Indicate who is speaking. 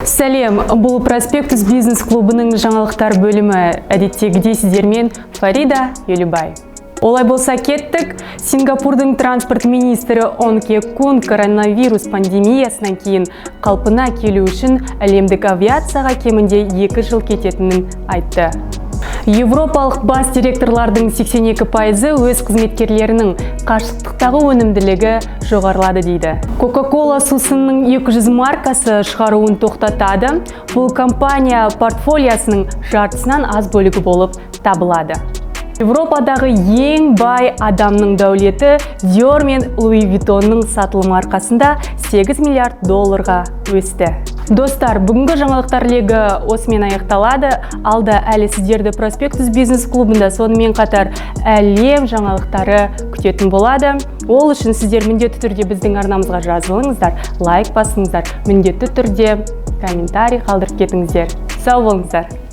Speaker 1: Сәлем, бұл «Проспектус бизнес клубының» жаңалықтар бөлімі. Әдеттегідей сіздермен Фарида Елубай. Олай болса, кеттік. Сингапурдың транспорт министрі Он Ке Кун коронавирус пандемиясынан кейін қалпына келу үшін әлемдік авиацияға кемінде 2 жыл кететінін айтты. Европалық бас директорлардың 82%-ы өз қызметкерлерінің қашықтықтағы өнімділігі жоғарылады дейді. Coca-Cola сусынның 200 маркасы шығаруын тоқтатады. Бұл компания портфолиясының жартысынан аз бөлігі болып табылады. Европадағы ең бай адамның дәулеті Dior мен Louis Vuittonның сатылымы арқасында 8 миллиард долларға өсті. Достар, бүгінгі жаңалықтар легі осымен аяқталады. Алда әлі сіздерді «Проспектус бизнес клубында», сонымен қатар әлем жаңалықтары күтетін болады. Ол үшін сіздер міндетті түрде біздің арнамызға жазылыңыздар, лайк басыңыздар, міндетті түрде комментарий қалдырып кетіңіздер. Сау болыңыздар.